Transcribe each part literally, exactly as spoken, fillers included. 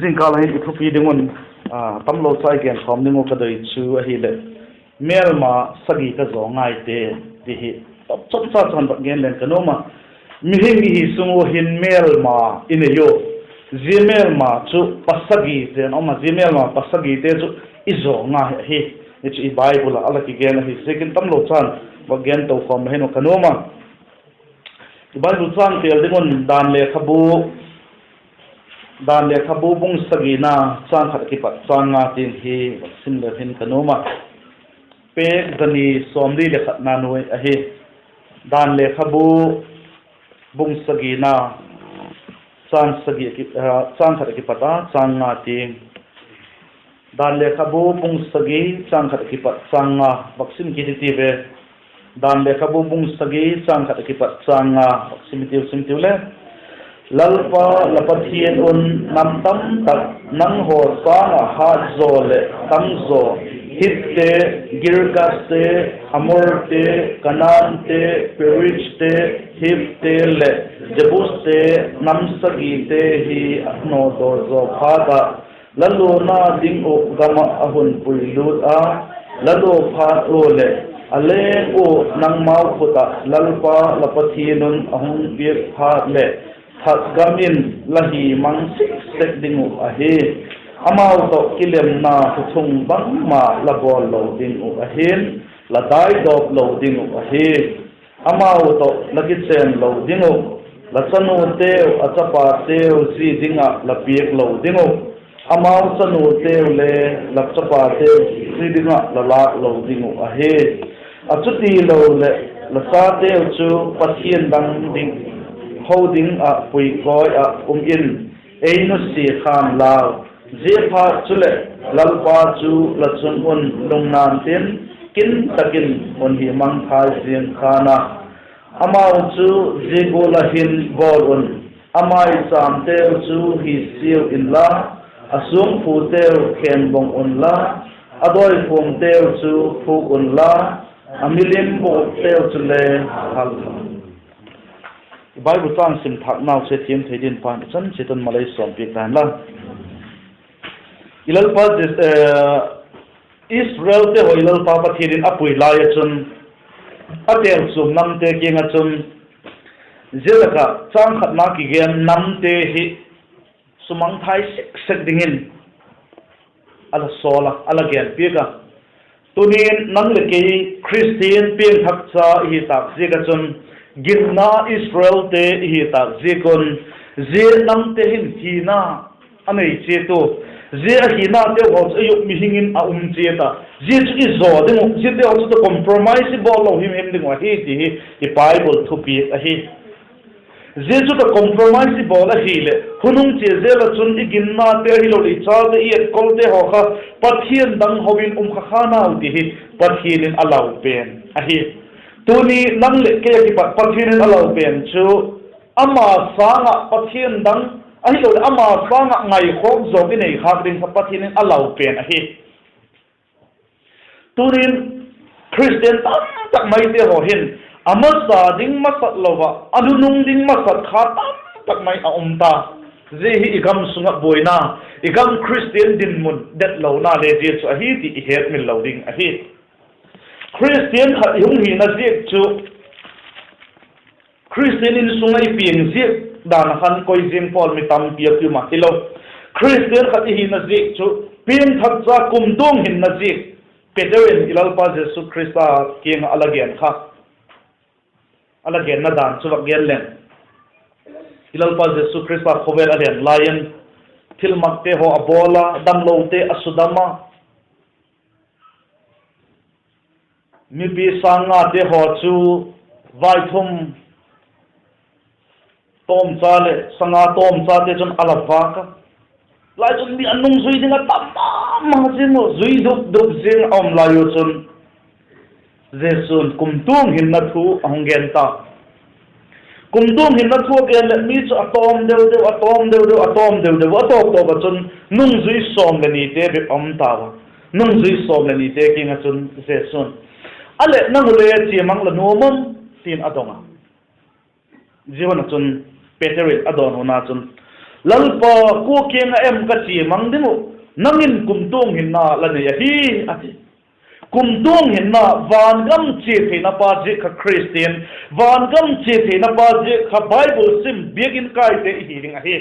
Zingkal hin i thupi ding un, tamlo cha i genkhawm ding uh ka doi chu ahileh, mêlma sagi ka zaw ngaite, ti hi, chomcha chan bak gen leng ka nuam a. Mihing i hi sung ua hin mêlma i nei ua, zia mêlma chu pasagi chen um a, zia mêlma pasagite chu i zaw ngai ahi. Hi chu i Bible ah a la kigen ahi ziakin tamlo chan bak gen to khawm la hin uh ka nuam a. I Bible châng tel ding un Dan lekhabu, Dan lekhabu bung sagina, châng khat a kipat châng nga tiang hi sim leu hin ka nuam a. Pêk zani sawmli leh khatna nuai ahi. Dan lekhabu bung sagina, châng khat a kipat a châng nga tiang. Dan lekhabu bung sagi, châng khat a kipat châng nga, vak sim kit i ti ve. Dan lekhabu bung sagi, châng khat a kipat châng nga, vak sim i tiu, sim tiu le. Lalpa la Pathian un nam tamtak nanghaw sâng ah hât zaw leh tam zaw, Hitte, Girgaste, Amorte, Kanaante, Perizte, Hivte leh Jebuste nam sagite hi a nawdaw zaw phat ah, la luana ding uh gam ah a hun puilût a, la lua phat ua leh a leng ua nangmau khut ah Lalpa la Pathian un a hung piak phat leh, that gam in la hi mang sik sek ding uh ahi. Amau tawh kilemna thuthung bangma la bawl lo ding uh ahi'n, la daidawp lo ding uh ahi. Amau tawh la kichên lo ding uh, la chanuteu a chapateu zi ding ah la piak lo ding uh, amau chanuteu le la chapateu zi ding ah la lâk lo ding uh ahi. A chuti lo leh la chateu chu pathian dang ding, ho ding ah puikawi ah um in, ei nusia khan lau. Ziaphat chuleh Lalpa chu la chung un lungna tin, kin tak in hun hi mangthai ziang khan a, amau chu zia gual ah hin bawl un; a maichâmteu chu hi siau inla, a suangphuteu khenbawng unla, a dawiphuangteu chu phûk unla, a milim buakteu chule hâl tha. I Bible châng sim thâknau chu thiam thei dingin Pa'n i chan chiat un malei sawmpiak ta hen la. I Lalpa, Israelte haw i Lalpa Pathian in a pui lai ah chun, a têlchuam namte kiang ah chun, zia tak ah châng khatna kigen namte hi sumangthai sik sek dingin a la sawl a, a la genpiak a. Tuni'n nang leh kei Khristian piangthakcha i hi tâk ziak ah chun, ginna Israelte i hi tâk ziak un, zia namte hin hina a nei chiat ua, zia a hinateu haw chu ei uh mihing in a um chiat a, zia chu i zaw ding uh, ziate haw chu tawh compromise i bawl lo himhim ding uh ahi ti hi i Bible thupiak ahi. Zia chu tawh compromise i bawl ahileh, hun hung chia zel ah chun i ginnate ahiloleh i chate, i etkolte haw kha pathian dang ho in um kha kha nau ti hi Pathian in a lau pen ahi. Tuni nang leh kei ah kipat Pathian in a lau pen chu, ama sâng ah pathian dang, ahiloleh ama sâng ah ngaikhawk zawk i nei khâk ding kha Pathian in a lau pen ahi. Tuni'n Khristian tamtak maite haw hin, a masa ding masat lo ah a nunung ding masat kha tamtak mai a um ta. Zia hi i gam sung ah buaina, i gam Khristian dinmun detlona le zia chu ahi ti i hetmil lo ding ahi. Khristian khat i hung hina ziak chu, Khristian insung ah i piang ziak dan ah khan koi ziang pawl mi tampi a pium ah hilo. Khristian khat i hina ziak chu piangthakcha kumtuang hinna ziak, Peter in i Lalpa Jesu Khrista kiang ah a la gen kha, a la genna dan chu vak gen leng. I Lalpa Jesu Khrista khawvel a len lai in, thilmakte haw a bawl a, damlote a sudam a, mipi sâng ngate haw chu vaithum tawmcha leh sanga tawmchate chun a la vâk a. Lai chun mi a nungzui ding a tam ma ma ziang uh, zui dup dup ziang a um lai u chun, Jesu'n kumtuang hinna thu a hung gen ta. Kumtuang hinna thu a gen leh mi chu a tawm deu deu, a tawm deu deu, a tawm deu deu, a tawp tawp ah chun nungzui sawm leh nite bep a um tau a. Nungzui sawm leh nite kiang ah chun Jesu'n, a leh nang u le chia mang la nuam am? ti'n a dong a. Zia hun ah chun Peter in a dawnhuna chun, Lalpa, kua kiang ah em ka chia mang ding uh? Nang in kumtuang hinna la nei ahi, a ti. Kumtuang hinna, vangam chia theina pa ziak kha Khristian, vangam chia theina pa ziak kha Bible sim, biakin kaite i hi ding ahi.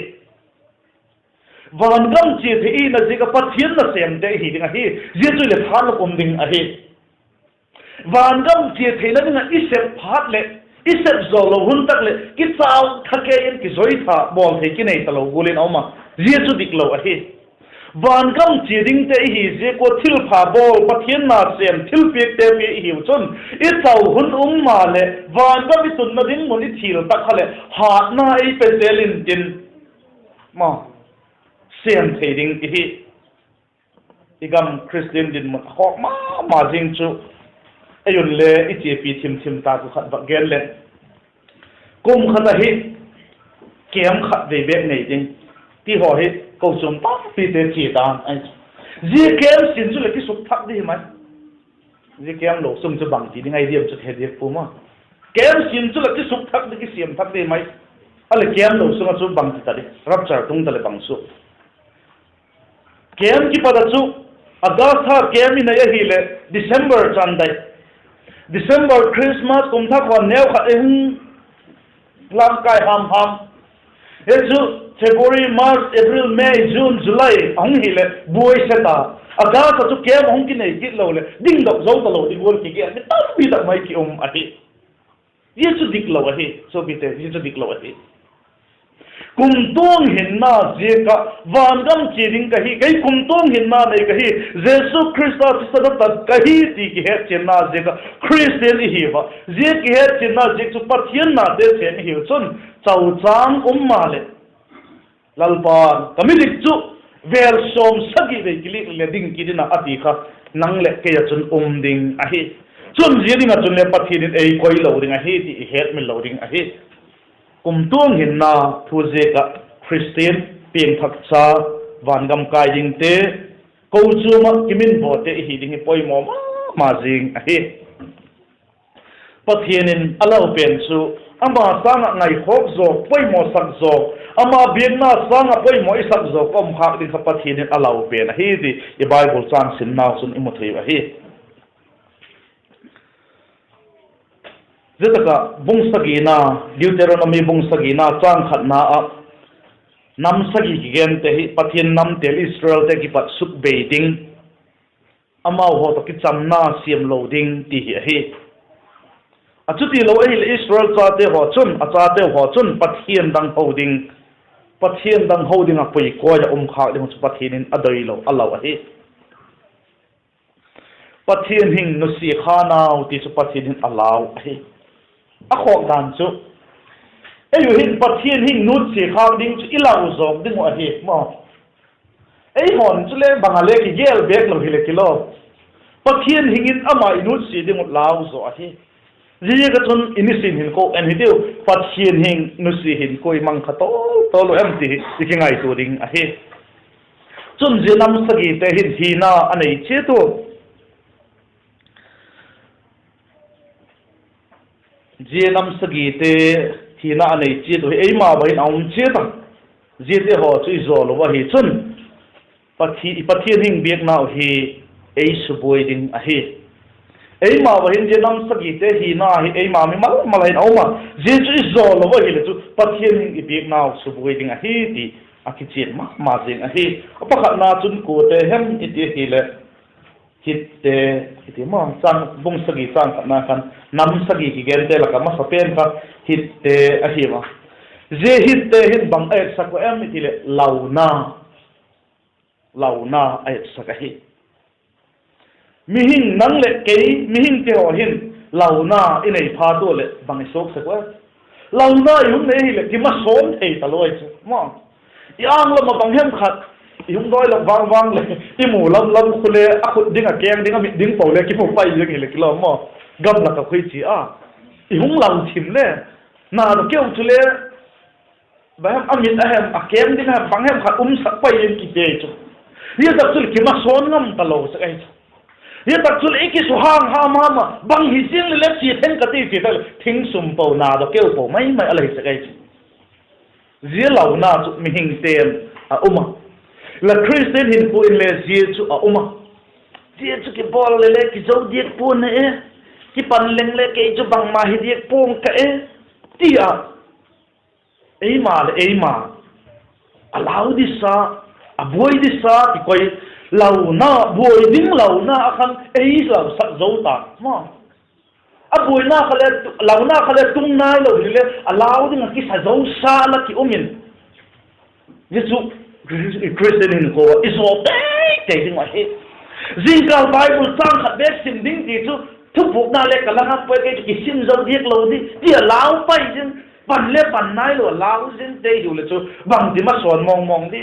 Vangam chia thei i hina ziak ah Pathian nasêmte i hi ding ahi. Zia chu le tha lak um ding ahi. Vangam chia theina ding ah i sep phat leh, i sep zaw lo hun tak leh kichau thak ei in, kizoitha bawl thei kinei talo gual in a um a, zia chu diklo ahi. Vangam chia dingte i hi ziak ua thilpha bawl, Pathian nasêm, thilpiakte pia i hiu chun, i chau hun um maleh vangam i tunna ding mun i thil tak kha leh hâtna ei pe zel intin, ma, sêm thei ding i hi. I gam Khristian dinmun a khawk ma ma zing chu, ei unle i chiapi thim thim ta chu khat vak gen leng, kum khat ahi, camp khat vei bêk nei ding ti haw hi kochuam tampite chia dan ahi chu. Zia camp sin chu leh kisuk thak di hi mai. Zia camp lo sung chu bangti ding ahi diam chu he diak pua ma. Camp sin chu leh kisuk thak di, kisiam thak di mai. A leh camp lo sung ah chu bangti ta di, rapture tung ta leh bang chu. Camp kipat ah chu, August tha camp i nei ahileh December chan dai, December, Christmas, kum thak haw neu khat i hung lamkai ham ham. Hi chu February, March, April, May, June, July a hung hileh buai se ta. August ah chu camp a hung kinei kit lo leh dingdok zo talo di gual kigel mi tampi tak mai ki um ahi. Zia chu diklo ahi, suapite, zia chu diklo ahi. Kumtuang hinna ziak ah vangam chia ding ka hi, kei kumtuang hinna nei ka hi, Jesu Khrista thisan a tat ka hi ti kihetchianna ziak ah Khristian i hiu a. Zia kihetchianna ziak chu Pathian nate sêm i hiu chun, chauchâng um maleh, Lalpa'n, ka midik chu vêl sawm sagi vei kiliak leh ding kit in a, a ti kha, nang leh kei ah chun um ding ahi. Chun zia ding ah chun le Pathian in ei koi lo ding ahi ti i hetmil lo ding ahi. Kumtuang hinna thu ziak ah Khristian piangthakcha, vangam kai dingte, kochuam ah kiminvawte i hi ding hi poimaw ma ma zing ahi. Pathian in a lau pen chu, ama sâng ah ngaikhawk zaw, poimawsak zaw, ama biakna sâng ah poimaw i sak zaw ka um khâk ding kha Pathian in a lau pen ahi ti i Bible châng sinnau chun i mu thei uh ahi. Zia tak ah bung sagina, Deuteronomy bung sagina châng khatna ah, nam sagi kigente hi Pathian namtêl Israelte kipat sukbei ding, amau haw tawh kichamna siam lo ding ti hi ahi. A chuti lo ahileh Israel chate haw chun, a chateu haw chun Pathian dang ho ding, Pathian dang ho ding ah puikoi ah um khâk ding chu Pathian in a doi lo, a lau ahi. Pathian hing nusia kha nau ti chu Pathian in a lau ahi. A khawk dan chu, ei u hin Pathian hing nusia khâk ding chu i lau zawk ding uh ahi maw. Ei haw'n chule bang a le kigel bêk lo hileh kilo, Pathian hing in ama i nusia ding uh lau zaw ahi. Ziaziak a chun i nisin hin ko en hitiu, Pathian hing nusia hin ko i mang kha tawl tawl u em ti hi i kingaitua ding ahi. Chun zia nam sagite hin hina a nei chiat u. Zia nam sagite hina a nei chiat u hi eima va hin a um chiat a. Ziate haw chu i zaw lo ahi chun, Pathi-, i Pathian hing biaknau hi ei subuai ding ahi. Eima va hin zia nam sagite hina hi eima mimal mal hin a um a. Zia chu i zaw lo ahileh chu Pathian hing i biaknau subuai ding ahi ti a kichian ma ma zing ahi. A pakhatna chun kuate hem i ti ahileh, Hitte, i ti maw, chang, bung sagi chang khatna khan, nam sagi kigente lak ah masa pen kha Hitte ahi a. Zia Hitte hin bang a etsak uh em i ti leh launa, launa a etsak ahi. Mihing nang leh kei, mihingte haw hin launa i nei phat ua leh bang i suaksak ua? Launa i hung nei hileh kimasawn thei talo ahi chu maw. I âng lam ah bang hem khat i hung dawi lak vang vang leh i mu lam lam khu le a khut ding, a keng ding, a mit ding po le kimu pai ziang hileh kilo maw. Gam lak ah khu i chia a, i hung lau thim le, na daw keu chule, bang hem a mit a hem, a keng ding a hem, bang hem khat umsak pai in kiti chu. Zia tak chu leh kimasawn ngam talo sek ahi chu. Zia tak chu leh i kisu hang ham ham a, bang hi ziang leh le chia theng ka ti ti tak leh thing sum po, na daw keu po mai mai a la hi sek ahi chu. Zia launa chu mihingte'n a um a, la Khristian hinkhua in le zia chu a um a. Zia chu kibawl le le kizo diak pua'n e, kipan leng le kei chu bangma hi diak pua'ng ka e, ti a, eima leh eima a lau disa, a buai disa kikoi, launa buai ding launa ah khan ei lausak zo ta maw. A buaina kha le, launa kha le tung nailo hile a lau ding ah kisa zo sa la ki um in, zia chu Khristian hinkhua ah i zaw tei tei ding ahi. Zingkal Bible châng khat bêk sim ding ti chu thupukna le ka la ngap puai, kei chu kisim zo diak lo di ti a lau pai zing, pan le pan nailo a lau zing te hiu le chu bangti masawn mawng mawng di.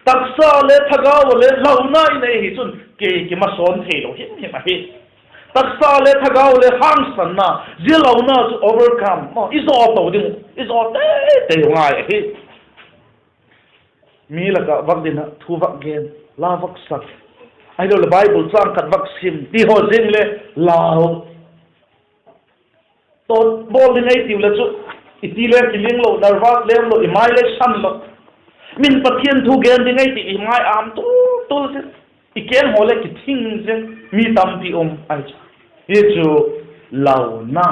Taksa le thagau a le launa i nei hi chun kei kimasawn theilo him him ahi. Taksa le thagau le hangsanna, zia launa chu overcome maw, i zaw to ding, i zaw tei tei ngai ahi. Mi lak ah vak din ah thu vak gen, la vak sak, ahiloleh Bible châng khat vak sim ti haw ziang le lau tawt bawl ding ei tiu le chu, i ti le kiling lo, nervous le um lo, i mai le san lo. Min Pathian thu gen ding ei ti i mai am tul tul zing, i keng haw le kithing zing mi tampi um ahi chu. Hi chu launa,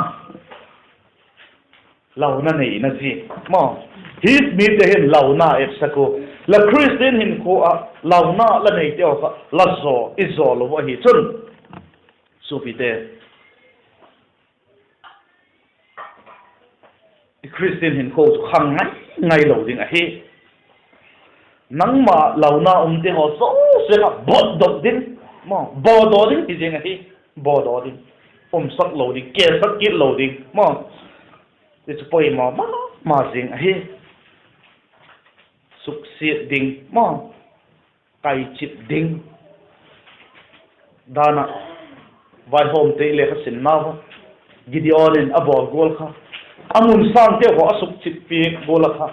launa neina zia maw. Hi mite hin launa etsak u, la Khristian hinkhua ah launa la neite haw kha la zaw, i zaw lo ahi chun, suapite, i Khristian hinkhua chu khang ngai ngai lo ding ahi. Nangma launa umte haw zosia kha bawdok ding, maw, bawdaw ding hi zing ahi. Bawdaw ding, umsak lo ding, kesak kit lo ding maw, ti chu poimaw ma ma zing ahi. Suksiat ding maw, kaichip ding. Dan ah vaihawmte i lekha sinnau a, Gideon in a bawl gual kha, a mun sângte haw a sukchip piak gual a kha,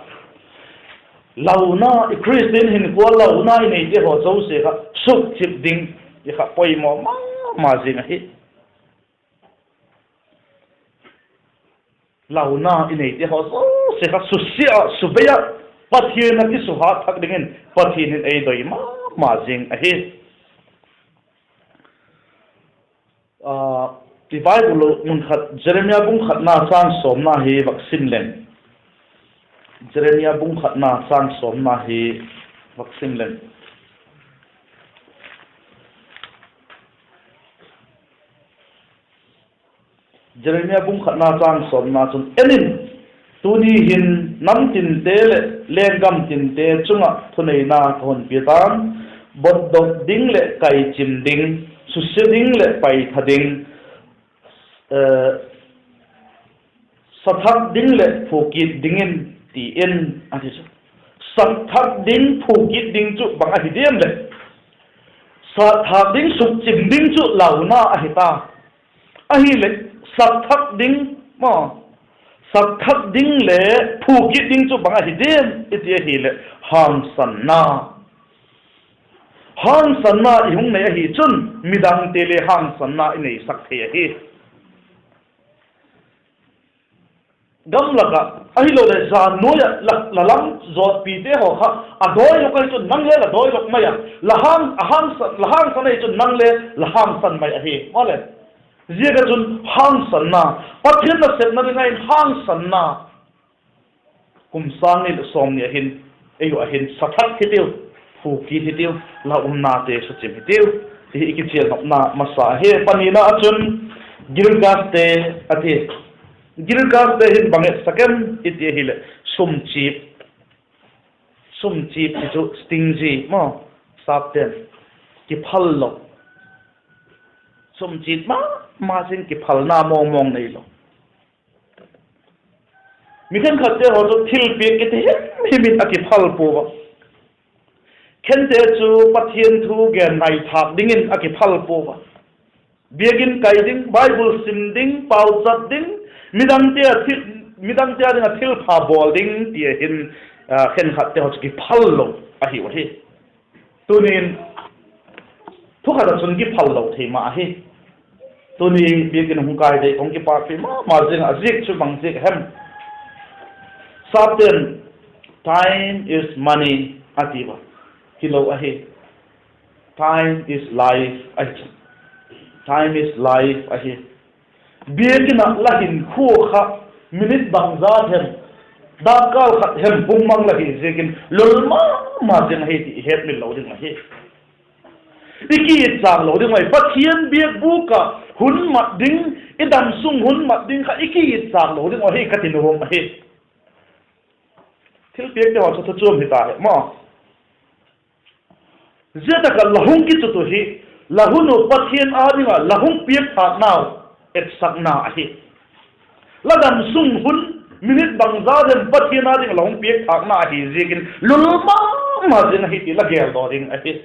launa, i Khristian hinkhua launa i neite haw zosia kha sukchip ding i kha poimaw ma ma zing ahi. Launa i neite haw zosia kha susia ah, subei ah, Pathian a kisuhat thak dingin Pathian in ei doi ma ma zing ahi. I Bible mun khat, Jeremia bung khatna châng sawmna hi vak sim leng. Jeremia bung khatna châng sawmna hi vak sim leng. Jeremia bung khatna châng sawmna chun, En in, tuni hin nam tinte leh lenggam tinte chung ah thuneina ka hun pia ta'n, bawdok ding leh kaichim ding, susia ding leh paitha ding, sathak ding leh phukit dingin, ti in, a ti chu. Sathak ding, phukit ding chu bang ahi diam leh, sathak ding, sukchim ding chu launa ahi ta. Ahileh, sathak ding, sathak ding le phukit ding chu bang ahi diam i ti ahileh, hangsanna. Hangsanna i hung nei ahi chun, midangte le hangsanna i neisak thei ahi. Gam lak ah, ahiloleh jan nuai ah la, la lam zawtpite haw kha a dawilok ahi chun nang le la dawilok mai a, la hang, a hangsan, la hangsan ahi chun nang le la hangsan mai ahi. Mawle, ziak ah chun hangsanna, Pathian nasepna ding ah in hangsanna, kum sâng ni leh sawmni ah hin, ei uh ah hin sathak hitiu, phukit hitiu, la umnate suchim hitiu, ti hi i kichialnopna masa ahi. Panina ah chun Girgaste a ti. Girgaste hin bang etsak em i ti ahileh, sumchip, sumchip ti chu stingy maw, sapte'n kiphal lo, sumchip ma ma zing, kiphalna mawngmawng neilo. Mi khenkhatte haw chu thilpiak kiti himhim in a kiphal pua a. Khente chu Pathian thu gen ngaithâk dingin a kiphal pua a. Biakin kai ding, Bible sim ding, pauchap ding, midangte a ding ah thilpha bawl ding ti ah hin, khenkhatte haw chu kiphal lo ahiu ahi. Tuni'n thu khat ah chun kiphal lo thei ma ahi. Tuni biakin hung kai dei kong kipâkpi ma ma zing ah, ziak chu bang ziak hem? Sapte'n Time is money a ti ua. Hilo ahi. Time is life ahi chu. Time is life ahi. Biakin ah la hinkhua kha minute bangza hem, dakkal khat hem pum mang la hi ziakin lul ma ma zing ahi ti i hetmil lo ding ahi. I kiitchâk lo ding ahi. Pathian biakbûk ah hun mat ding, i damsung hun mat ding kha i kiitchâk lo ding ahi ka ti nuam ahi. Thilpiakte haw chu thu chuam hita hi maw. Zia tak ah la hung kichut uh hi, la hun uh Pathian â ding ah la hung piakthâknau etsakna ahi. La damsung hun, minute bangza hem Pathian â ding ah la hung piakthâkna ahi ziakin lul ma ma zing ahi ti la geldaw ding ahi.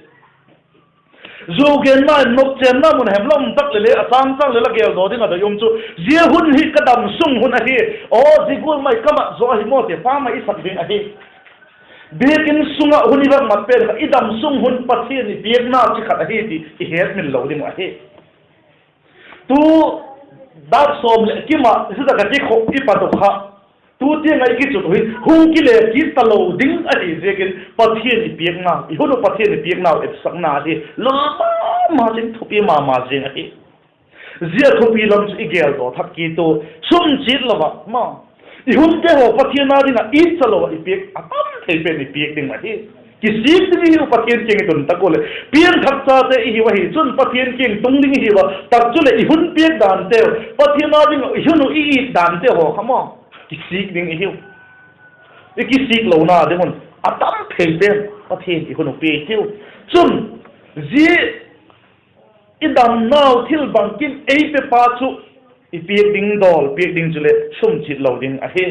Zuau genna in nopchenna mun hem la um tak leh le a châng châng leh la geldaw ding a doi um chu, zia hun hi ka damsung hun ahi, aw zia gual mai ka mat zaw ahi maw ti pha mai i sak ding ahi. Biakin sung ah hun i vak mat pen kha i damsung hun Pathian i piakna chi khat ahi ti i hetmil lo ding uh ahi. Tu dâk sawm leh kim ah zia tak ah kikhop kipat uh kha, tu tiang ah i kichut uh hi hung kile kit talo ding ahi ziakin Pathian i piakna, i hun uh Pathian i piaknau etsakna ahi. Lul ma ma zing, thupi ma ma zing ahi. Zia thupi lam chu i geldaw thak kit u, sum chiat lo ah ma, i hunte haw Pathian â ding ah itcha lo ah i piak a tam thei pen i piak ding ahi. Kisik ding i hiu Pathian kiang i tun tak ua leh, piangthakchate i hiu ahi chun Pathian kiang tung ding i hiu a, tak chuleh i hun piak danteu Pathian â ding ah i hun uh i it dante haw kha maw, kisik ding i hiu. I kisik lona ding un a tam thei pen Pathian i hun uh pia i hiu. Chun, zia i damnau thil bangkim ei pepa chu i piak ding dawl, piak ding chuleh sum chiat lo ding ahi.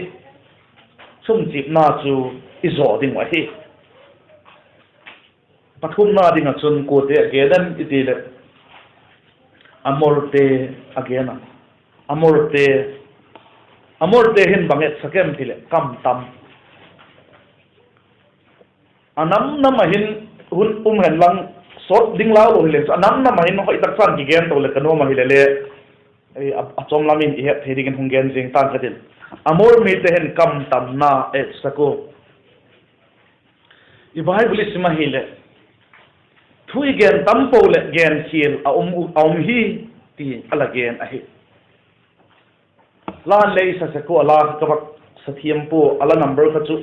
Sum chiatna chu i zaw ding uh ahi. Pathumna ding ah chun kuate a gen em i ti leh, Amorte a gen a. Amorte, Amorte hin bang etsak em ti leh kam tam. A nam nam ah hin hun um hen lang, sawt ding lau lo hileng chu a nam nam ah hin hoi tak chan kigen to leh ka nuam ahile le, a chawm lam in i het thei dingin hung gen zing tang ka tin. Amor mite hin kam tamna etsak u. I Bible i sim ahileh, thu i gen tam po leh genkhial a um, a um hi, ti a la gen ahi. La'n le i sa sek ua, a la ka vak sa thiam pua, a la number kha chu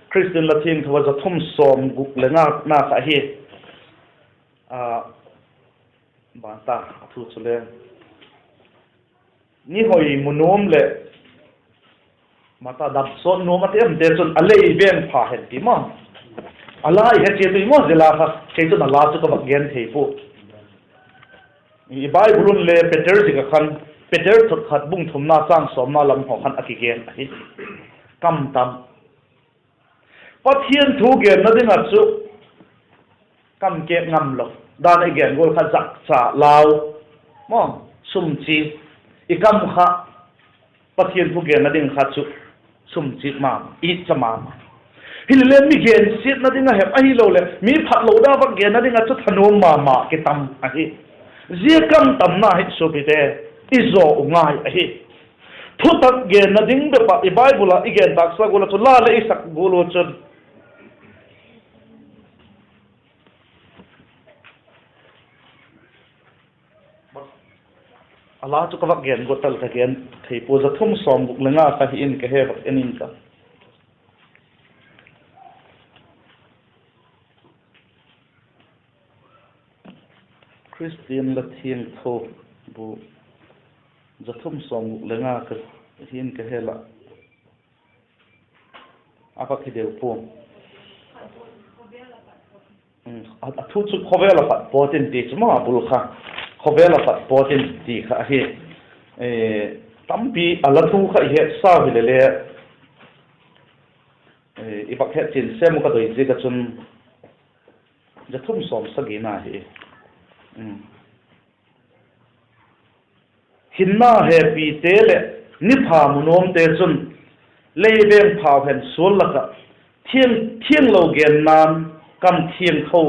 Khristian La Thiangtho a za thum sawm guk le ngana kha ahi. A, bang ta a thu chule, ni hoi mu nuam leh, bang ta dam sawt nuam a ti emte chun a lei veng pha hen ti maw. A la i he chiat ui maw, zia la kha kei chun a la chu ka vak gen thei pua. I Bible un le Peter zik ah khan, Peter thot khat bung thumna châng sawmna lam haw khan a kigen ahi. Kam tam. Pathian thu genna ding ah chu kam kêk ngam lo. Dan i gen gual kha zakcha, lau, maw, sum chi, i kam kha Pathian thu genna ding kha chu sum chi ma, itcha ma ma. Hilele mi gensiatna ding a hem ahiloleh mi phatlo da vak genna ding ah chu thanuam ma ma kitam ahi. Zia kam tamna hi suapite, i zaw u ngai ahi. Thutak genna ding bep ah i Bible ah i gen tâksa gual ah chu la leh i sak gual u chun a la chu ka vak gen guat tal ka gen thei pua, za thum sawm guk le nga kha hi in ka he vak en in ka. Khristian La Thiangtho bu za thum sawm guk le nga kha hi in ka he la. A vak hi deu pua. A thu chu khawvel a pat pawt in ti chu maw, a bul kha khawvel a pat pawt in ti kha ahi. Tampi a la thu kha i hetsau hilele, i vak hetchian sem u ka doi ziak ah chun, za thum sawm sagina hi. Hinna hepite leh ni pha mu nuamte chun, lei veng phau hen sual lak ah, thianglo genna'n kam thiangtho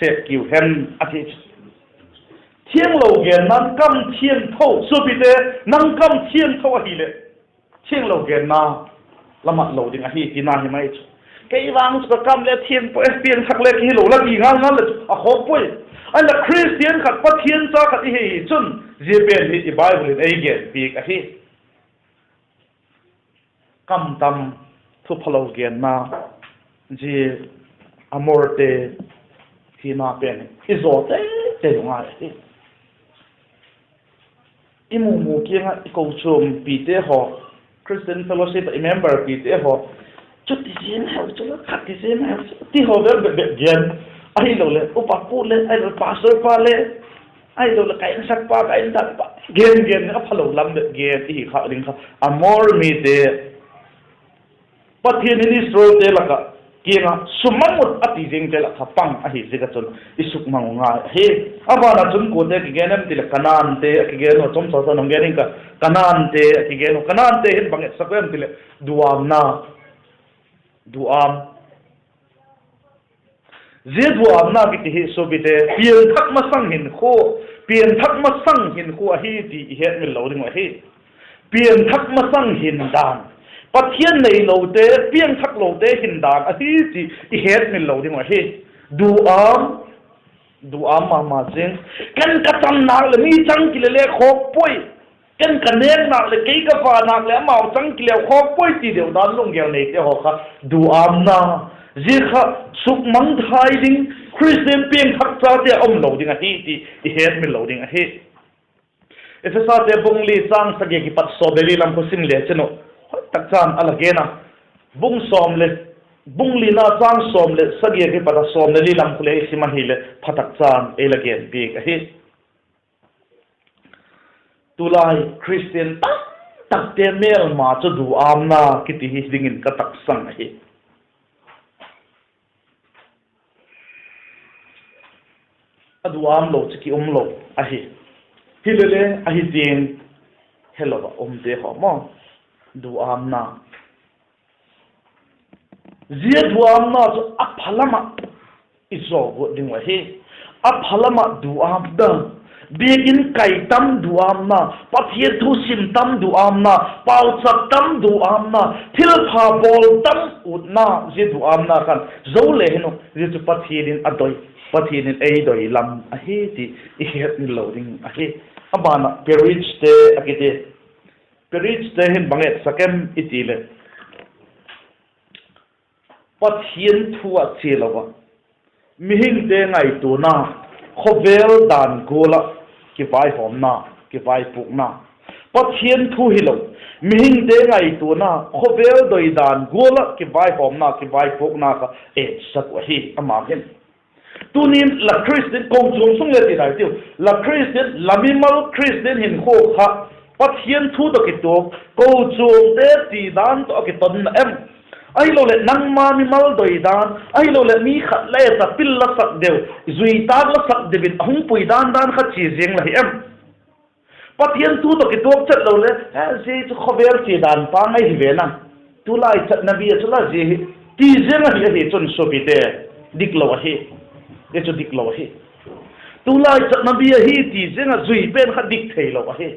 sep kiu hen a ti. Thianglo genna'n kam thiangtho, suapite, nang kam thiangtho ahileh, thianglo genna la mat lo ding ahi tina hi mai chu. Kei vang chu ka kam le thiang puai, piangthak le ka hilo la ti ngal ngal leh chu a khawk puai. Ahinla Khristian khat, Pathian cha khat i hi chun, zia pen hi i Bible in ei gen piak ahi. Kam tam, thu phalo genna, zia Amorte thina pen i zaw tei tei u ngai ahi. I mu mu kiang ah i kochuampite haw, Christian Fellowship ah i memberpite haw, chuti zia mai u chu la, khat ti zia mai u chu, ti haw bep bep gen. Ahiloleh upa pu le, ahiloleh pastor pa le, ahiloleh ka insakpa, ka indatpa, gen gen a phalo lam bep gen i hi kha ding kha, Amor mite, Pathian in Israelte lak ah, kiang ah sukmang ut a ti zingte lak kha pang ahi ziak ah chun i sukmang u ngai ahi. A ban ah chun kuate kigen em ti leh Kanaante a kigen u, chomcha sa nang gen ing ka, Kanaante a kigen u. Kanaante hin bang etsak em ti leh duamna, duam. Zia duamna kiti hi suapite, piangthak masang hinkhua, piangthak masang hinkhua ahi ti i hetmil lo ding uh ahi. Piangthak masang hin dan, Pathian neilote, piangthaklote hin dan ahi ti i hetmil lo ding uh ahi. Duam, duam ma ma zing. Ken ka chang nâk leh mi chang kile le khawk puai. Ken ka nêk nâk leh, kei ka va nâk leh amau chang kile khawk puai ti deu dan lunggel neite haw kha duamna, zia kha sukmangthai ding, Khristian piangthak chate a um lo ding ahi ti i hetmil lo ding ahi. Ephesate bung li châng sagi kipat sawm le li lam khu sim le chin u, hoi tak chan a la gen a. Bung sawm le, bung lina châng sawm leh sagi kipat a sawm le li lam khu le i sim ahileh pha tak chan ei la gen piak ahi. Tulai Khristian tamtakte mêlma chu duamna kiti hi dingin ka taksang ahi. A duam lo chu ki um lo ahi. Hilele ahi tiang helo ah umte haw maw, duamna, zia duamna chu a pha lam ah i zaw guat ding uh ahi. A pha lam ah duamna, biakin kai tam duamna, Pathian thu sim tam duamna, pauchap tam duamna, thilpha bawl tam utna, zia duamna khan zo le hin u, zia chu Pathian in a doi, Pathian in ei doi lam ahi ti i hetmil lo ding ahi. A ban ah Perizte a kiti, Perizte hin bang etsak em i ti leh, Pathian thu ah chia lo ah, mihingte ngaituana, khawvel dan gual ah kivaihawmna, kivaipukna. Pathian thu hilo, mihingte ngaituana, khawvel doi dan gual ah kivaihawmna, kivaipukna kha etsak uh ahi ama hin. Tunin la Khristian kochuam sung le ti dai tiu, la Khristian, la mimal Khristian hinkhua kha Pathian thu tawh kituak, kochuamte ti dan tawh a kitonna em? Ahiloleh nangma mimal doi dan, ahiloleh mi khat le ta pil la sak deu, zui tâk la sak deu in a hung pui dan dan kha chia ziang la hi em? Pathian thu tawh kituak chet lo le, e, zia chu khawvel chia dan pang ahi ve na, tulai chatna bia chu la zia hi, ti ziang ahi, ahi chun suapite, dik lo ahi. Zia chu dik lo ahi. Tulai chatna bia hi ti ziang ah zui pen kha dik theilo ahi.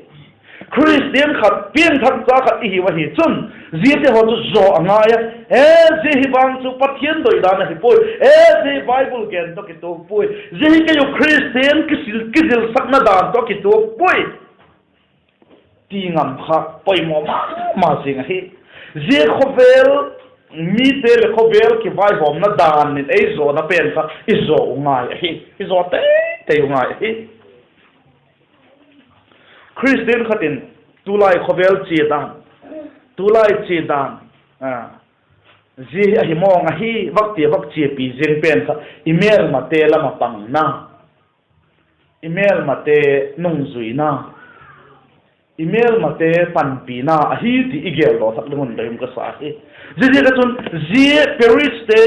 Khristian khat, piangthak cha khat i hiu ahi chun, ziate haw chu zaw a ngai a. E, zia hi vang chu Pathian doi dan ahi puai. E, zia hi Bible gen tawh kituak puai. Zia hi kei u Khristian kizil, kizilsakna dan tawh kituak puai, ti ngam kha poimaw ma ma zing ahi. Zia khawvel, mite leh khawvel kivaihawmna dan in ei zawna pen kha i zaw u ngai ahi. I zaw tei tei u ngai ahi. Khristian khat in tulai khawvel chia dan, tulai chia dan, a, zia hi ahi mawng ahi vak ti a vak chiapi ziang pen kha i mêlmate lam ah pangna, i mêlmate nungzuina, i mêlmate panpina ahi ti i geldaw thak ding un doi um ka sa hi. Ziaziak a chun zia Perizte,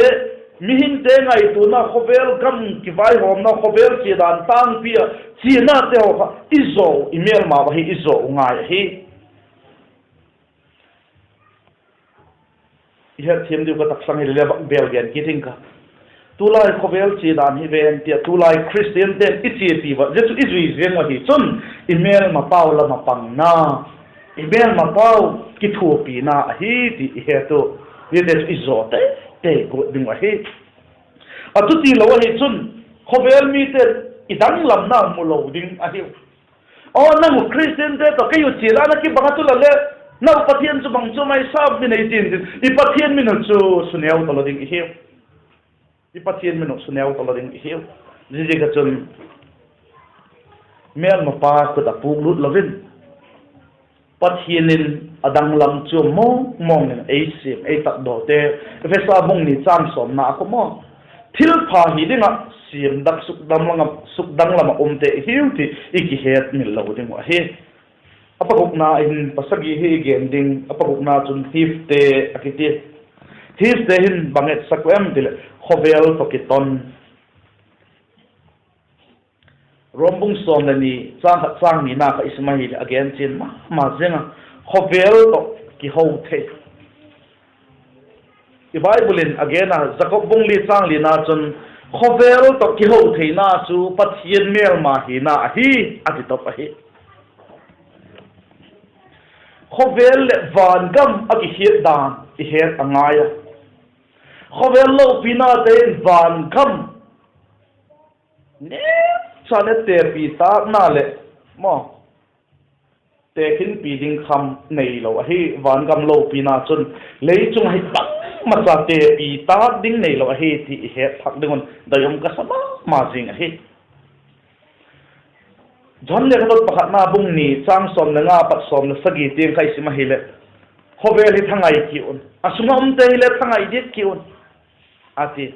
mihingte ngaituana, khawvel gam kivaihawmna, khawvel chia dan tângpi ah chianate haw kha i zaw, i mêlma ahi, i zaw u ngai ahi. I hetthiam diu ka taksang hile le vak bel gen kit ing ka. Tulai khawvel chia dan hi ven tia tulai Khristiante'n i chiapi ua, zia chu i zui ziang uh ahi chun, i mêlmapau lam ah pangna, i mêlmapau kithuapina ahi ti i het u. Ziate chu i zaw tei te guat ding uh ahi. A chuti lo ahi chun, khawvel mite'n i danglamna mu lo ding ahiu. Aw, nang uh Khristiante tawh kei uh chial a na kibang a tu la le, nang uh Pathian chu bang chu mai sam min ei tin tin, i Pathian min uh chu suneu talo ding i hiu. I Pathian min uh suneu talo ding i hiu. Ziaziak a chun mêlmapa khut ah pûk lut lo in, Pathian in a danglam chuam mawng mawng in ei siam, ei tatdawte, Ephesa bung ni châng sawmna a khum aw, thilpha hi ding ah siam dak sukdanglam ah umte i hiu ti i kihetmil lo ding uh ahi. A pagukna hin pasagi hi i gen ding, a pagukna chun thiefte a kiti. Thiefte hin bang etsak uh em ti leh khawvel tawh kiton. Rom bung sawm leh ni châng khat châng nina kha i sim ahileh a gen chian ma ma ziang a, khawvel tawh kiho thei. I Bible in a gen a, Jakob bung li châng lina chun, khawvel tawh kiho theina chu Pathian mêlma hina ahi, a ti top ahi. Khawvel leh vangam a kihiat dan i het a ngai a. Khawvel lopinate in vangam nêkcha leh tepi tâkna leh, maw, tekhinpi ding kham neilo ahi. Vangam lopina chun lei chung ah hi bangmacha tepi tâk ding neilo ahi ti i het thak ding un doi um ka sa ma ma zing ahi. Johan lekhathot pakhatna bung ni châng sawm leh nga pat sawm leh sagi tiang kha i sim ahileh, khawvel hi thangai ki un, a sung ah umte hileh thangai diak ki un, a ti.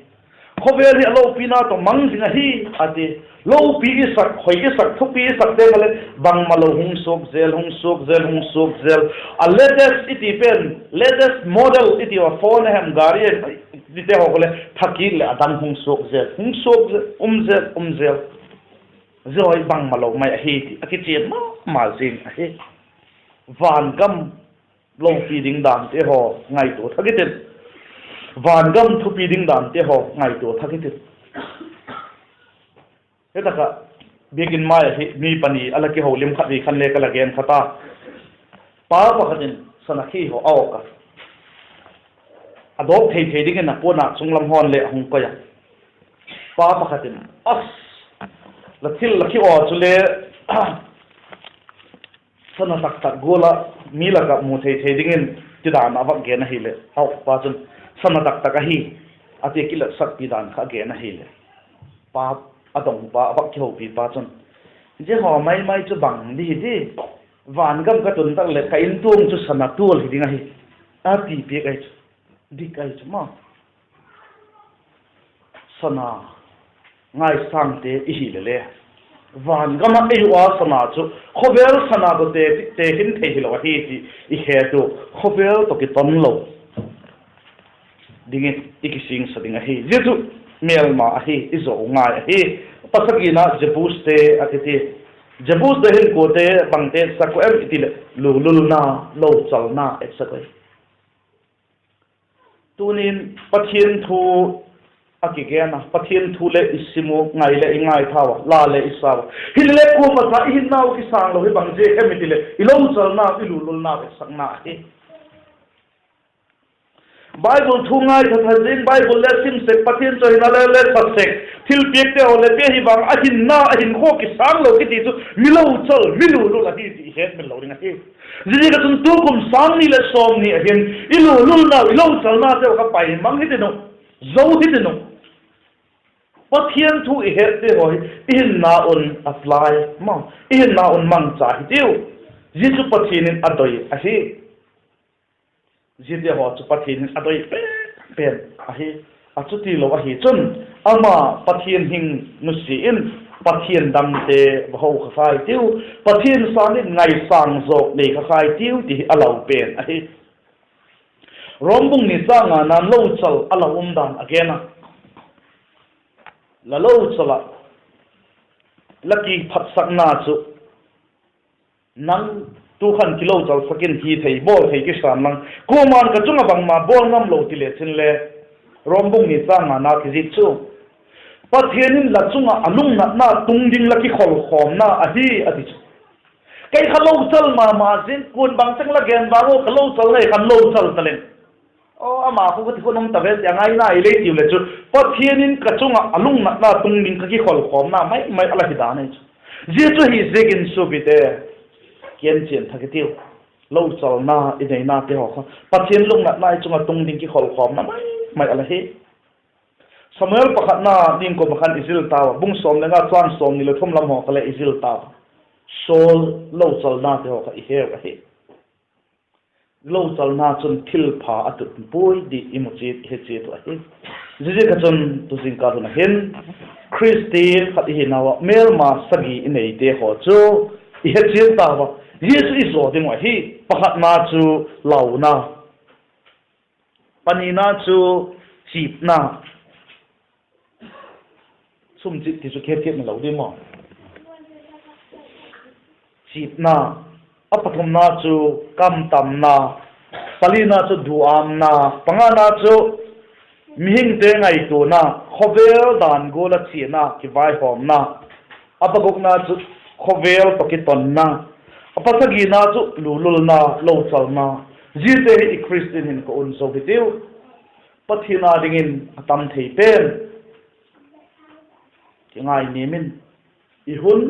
Khawvel hi a lopina tawh mang zing ahi, a ti. Lopi i sak, hoi i sak, thupi i sakte kha leh bangmalo hung suak zel, hung suak zel, hung suak zel. A latest i ti pen, latest model i ti a, phone a hem, gari a hem, tite haw kha leh thakit leh a dang hung suak zel, hung suak zel, um zel, um zel. Zia hi bangmalo mai ahi ti a kichian ma ma zing ahi. Vangam lopi ding dante haw ngaitua thak i tin, vangam thupi ding dante haw ngaitua thak i tin. Hi tak ah biakin mai ahi mi pani a la kiholim khat ni khan le ka la gen kha ta. Pa pakhat in sana khi haw a awk a, a dawk thei thei dingin a puan ah chunglam hawn le a hung koi a. Pa pakhat in, a, la thil la khi aw chule, sana tak tak gual ah mi lak ah mu thei thei dingin ti dan a vak gen ahileh, a awkpa chun, sana tak tak ahi, a ti, kilatsakpi dan kha a gen ahileh, pa, a dongpa, a vak kihopipa chun, zia haw mai mai chu bang di hi di, vangam ka tun tak leh ka intuang chu sana tual hi ding ahi, a ti piak ahi chu, dik ahi chu ma. Sana ngaisângte i hi le le, vangam ah ei u a sana chu khawvel sana tawh te, tekhin thei hilo ahi ti i het u, khawvel tawh kiton lo dingin i kisingsa ding ahi. Zia chu mêlma ahi, i zo ngai ahi. Pasagina Jebuste a kiti. Jebuste hin kuate bangte etsak uh em i ti leh, lululna, lochalna etsak uh ahi. Tunin Pathian thu a kigen a, Pathian thu le i sim u, ngai le i ngaithau a, la le i sau a, hilele kuama sa i hinnau kisâng lo hi bang ziak em i ti leh, i lochalna, i lululna vetsakna ahi. Bible thu ngaitha tha zing, Bible le sim sek, Pathian chawihoina le le sa sek, thilpiakte haw le pia hi vang a hinna, a hinkhua kisâng lo kiti chu mi lochal, mi lulul ahi ti i hetmil lo ding ahi. Ziaziak a chun tukum sâng ni leh sawmni ahin i lululnau, i lochalnateu kha paimang hitin uh, zo hitin uh. Pathian thu i hette haw hi i hinna un apply ma, i hinna un mangcha hitiu. Zia chu Pathian in a doi ahi. Ziate haw chu Pathian in a doi pen pen ahi. A chuti lo ahi chun, ama Pathian hing nusia in, Pathian damte va ho kha khai tiu, Pathian sâng in ngaisâng zawk nei kha khai tiu ti hi a lau pen ahi. Rom bung ni châng ngana lochal a la um dan a gen a. La lochal ah la kiphatsakna chu, nang tu khan kilochalsak in, hi thei bawl thei kisân lang, kuama'n ka chung ah bangma bawl ngam lo ti le chin le, Rom bung ni châng ngana kizik chu, Pathian in la chung ah a lungnatna tung ding la kikholkhawmna ahi a ti chu. Kei kha lochal ma ma zing, kuan bang cheng la gen vang u, ka lochal nei khan lochal ta leng. Aw, ama khu ka ti khun um ta ve ti a ngaina i lei tiu le chu, Pathian in ka chung ah a lungnatna tung ding ka kikholkhawmna mai mai a la hi dan ahi chu. Zia chu hi ziakin suapite, kienchian thak i tiu. Lochalna i neinate haw kha Pathian lungnatna i chung ah tung ding kikholkhawmna mai mai a la hi. Samuel pakhatna ding kum ah khan i zil tau a, bung sawm le nga châng sawmni leh thum lam haw kha le i zil tau a. Saul lochalnate haw kha i heu ahi. Lochalna chun thilpha a tut puai ti i mu chiat, i he chiat uh ahi. Ziaziak a chun tu zingkal hun a hin Khristian khat i hinau ah mêlma sagi i neite haw chu i he chiat tau a. Zia chu i zaw ding uh ahi. Pakhatna chu launa, panina chu chitna, sum chit ti chu khe thiat na lo ding maw? Chitna, a pathumna chu kamtamna, palina chu duâmna, pangana chu mihingte ngaituana, khawvel dan gual a chiana kivaihawmna, a pagukna chu khawvel tawh kitonna, a pasagina chu lululna, lochalna. Ziate hi i Khristian hin ka un zo hi tiu. Pathian â dingin a tam thei pen kingainiam in, i hun,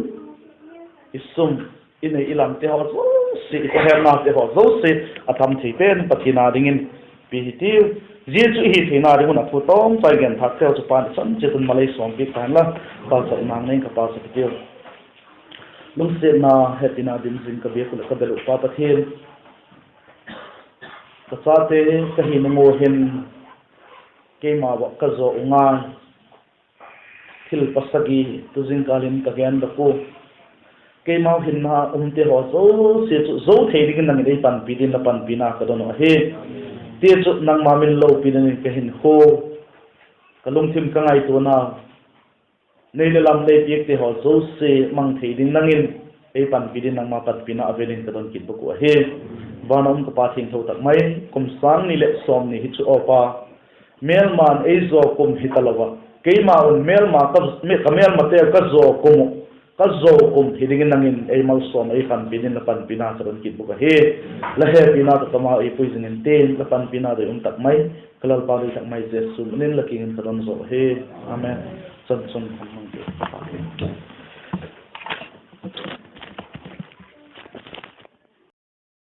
i sum, i nei i lamte haw zosia, i pahemnate haw zosia a tam thei pen Pathian â dingin pi hi tiu. Zia chu i hi theina ding un a thu tawmchai gen thâkte haw chu Pa'n i chan chiat un malei sawmpiak ta hen la, pauchapna nei ka pauchap hi tiu. Lungsiatna, hepina dim zing ka biak uh leh ka bel uh Pa Pathian, ka chate ka hina ua hin keima ah ka zaw u ngai thil pasagi tu zingkal in ka gendok ua, keimau hinna umte haw zosia chu zo thei dingin nang in ei panpi dingin la panpina ka don uh ahi. Tichun nangma min lopi dingin ka hinkhua, ka lungthim ka ngaituana, nei leh lam lei piakte haw zosia mang thei ding nang in ei panpi dingin nangma panpina a vêl in ka don kit bawk uh ahi. Van a um ka Pa thiangtho tak mai, kum sâng ni leh sawmni hi chu aw Pa, mêlma'n ei zaw kum hi talo ah, keima un mêlma ka, ka mêlmate ka zaw kum uh, ka zaw kum hi dingin nang in ei malsawm, ei panpi dingin la panpina ka don kit bawk ahi. La hepina tawh ka mau ei pui zing intin, la panpina doi um tak mai, ka Lalpa doi tak mai Jesu min in la kiang in ka don zaw ahi. Amen. Chan chung hung mang ti ka Pa hi.